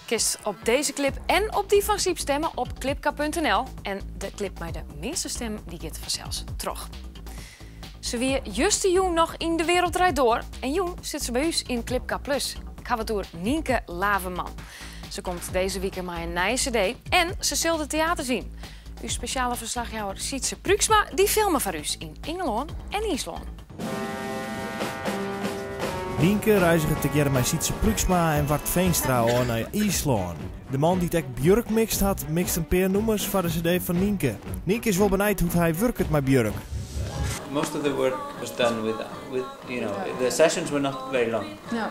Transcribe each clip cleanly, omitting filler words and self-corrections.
Kinst op dizze klip en op dy fan Syb stemme op klipka.nl. En de klip mei de measte stimmen dy giet fansels troch. Se wie justerjûn noch yn De Wereld Draait Door en jûn sit se by ús yn Klipka Plus. Ik haw it oer Nynke Laverman. Se komt dizze wike mei in nije cd en se sil de teaters yn. Us spesjale ferslachjouwer Sytse Pruiksma dy filme foar ús yn Ingelân en Yslân. Nynke reizget tegearre mei Sytse Pruiksma en Wart Veenstra ôf nei Yslân. De man dy't ek Björk mixt hat, mixt in pear nûmers foar de cd fan Nynke. Nynke is wol benijd hoe't hy wurket mei Björk. Most of the work was done with the sessions were not very long. No.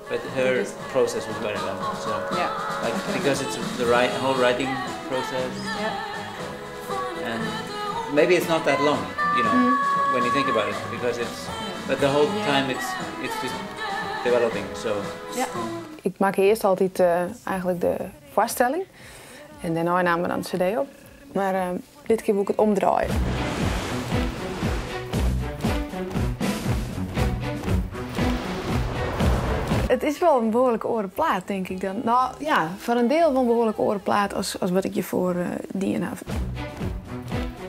But her process was very long. So yeah. like because it's the right whole writing process. Yeah. And maybe it's not that long, when you think about it, because it's but the whole time it's just developing. So Ja. Ik makke earst altyd eigenlik de foarstelling en dêrnei namen we dan de cd op. Mar dit kear woe ik it omdraaie. It is wol in behoarlik oare plaat, tink ik dan. No ja, foar in diel wol in behoarlik oare plaat as wat ik hjirfoar dien haw.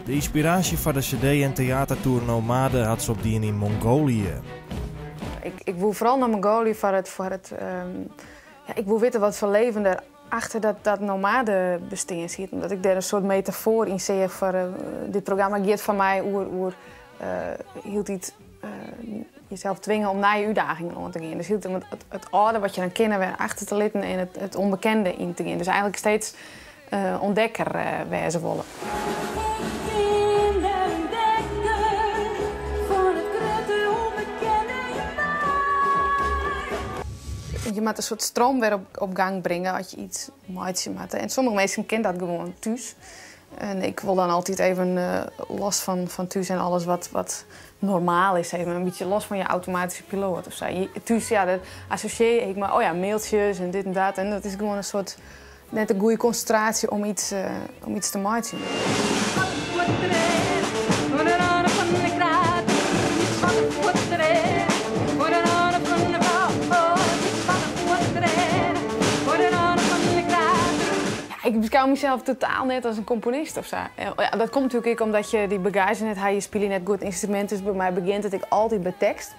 De ynspiraasje foar de cd en teatertoer Nomade hat se opdien yn Mongolië. Ik woe foaral nei Mongolië foar it, ja, ik woe witte wat foar leven der achter dat nomade bestean sit. Omdat ik dêr in soart metafoar yn seach foar dit programma giet foar my oer hieltyd jesels twinge om nije útdagingen oan te gean. Dus hieltyd om it âlde wat je dan kenne wer achter te litten en it ûnbekende yn te gean. Dus eigenlik steeds ûntdekker wêze wolle. In de ûntdekker fan it grutte ûnbekende yn my. Je moatte in soart stroom wer op gang bringe as je yts meitsje moatte. En sommige minsken kenne dat gewoan thús. En ik wol dan altyd even los fan thús en alles wat normaal is. Even in bytsje los fan je automatyske piloat of sa. Thús, ja, dêr assosjearje ik mei, oh ja, mailtsjes en dit en dat. En dat is gewoan in soart net in goede konsintraasje om yts te meitsjen. Voor de randen van de krater, voor de randen van de voor de randen van de krater. Ja, ik beskou mysels totaal net as in komponist of sa. Ja, dat komt natuerlik ek omdat je dy bagaazje net ha, je spylje net goed ynstrumint, dus by my begjint it ek altyd by tekst.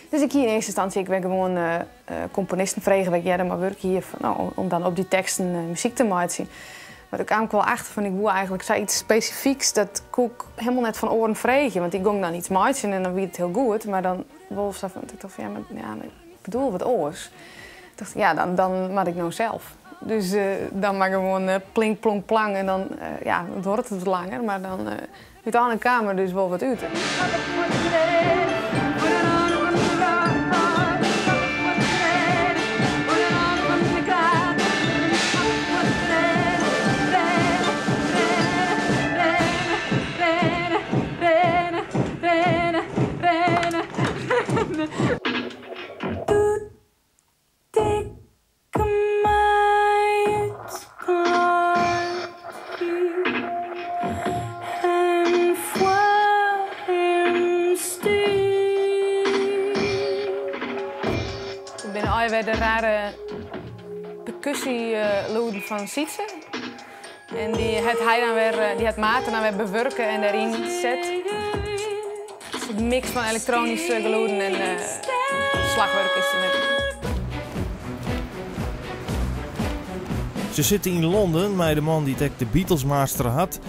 Dus ik hie yn earste ynstânsje, ik bin gewoan komponisten frege wêr't ik earder mei wurke hie, fan, no, om dan op dy teksten muzyk te meitsjen. Mar doe kaam ik wol achter fan ik woe eigenlik sa yts spesifyks, dat koe ik hielendal net fan oaren freegje, want dy gong dan yts meitsjen en dan wie it hiel goed, mar dan wol sa fan, ik tocht fan, ja, mar, ja, ik bedoel wat oars. Ik tocht, ja, dan moat ik no sels. Dus dan mar gewoan plink, plonk, plang en dan, ja, dan duorret it wat langer, mar dan úteinlik kaam der dus wol wat út. Voor de randen van de voor de randen van de krater. Rinne, rinne, rinne, rinne, rinne, rinne, rinne. Doe't ik my útklaaid hie en foar him stie. Ik bin alwer de rare perkussylûden fan Sytse. En dy hat hy dan wer, dy hat Maarten dan wer bewurke en deryn set. In mix fan elektroanyske gelûden en slachwurkynstruminten. Se sitte yn Londen mei de man dy't ek de Beatles mastere hat.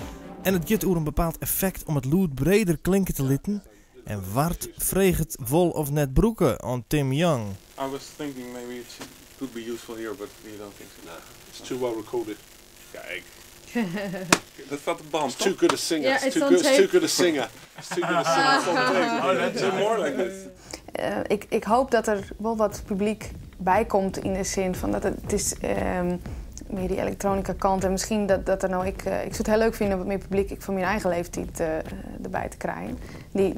En it giet oer in bepaald effekt om it lûd breder klinke te litten. En Wart freget wol of net brûke oan Tim Young. I was thinking maybe it could be useful here, but you don't think so. No, it's too well recorded. Kijk. Dat staat op band, It's too good a singer. Yeah, it's, it's too on good, it's too tape. good a singer. It's too good a singer. It's on tape. Is there more like this? Ik hoopje dat der wol wat publyk by komt yn de sin fan dat it is mear dy elektroanyske kant en miskien dat der no ik soe it hiel leuk fine om wat mear publyk ek fan myn eigen leeftiid derby te krijen.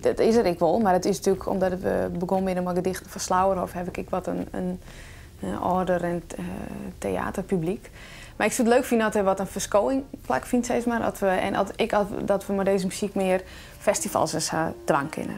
Dat is der ek wol, mar it is natuerlik omdat we begûn binne mei gedichten fan Slauerhoff, haw ik ek wat in âlder en teaterpublyk. Mar ik soe it leuk fine as der wat in ferskowing plakfynt, sis mar. Dat we, en dat, ik, dat we mei dizze muzyk mear festivals en sa dwaan kinne.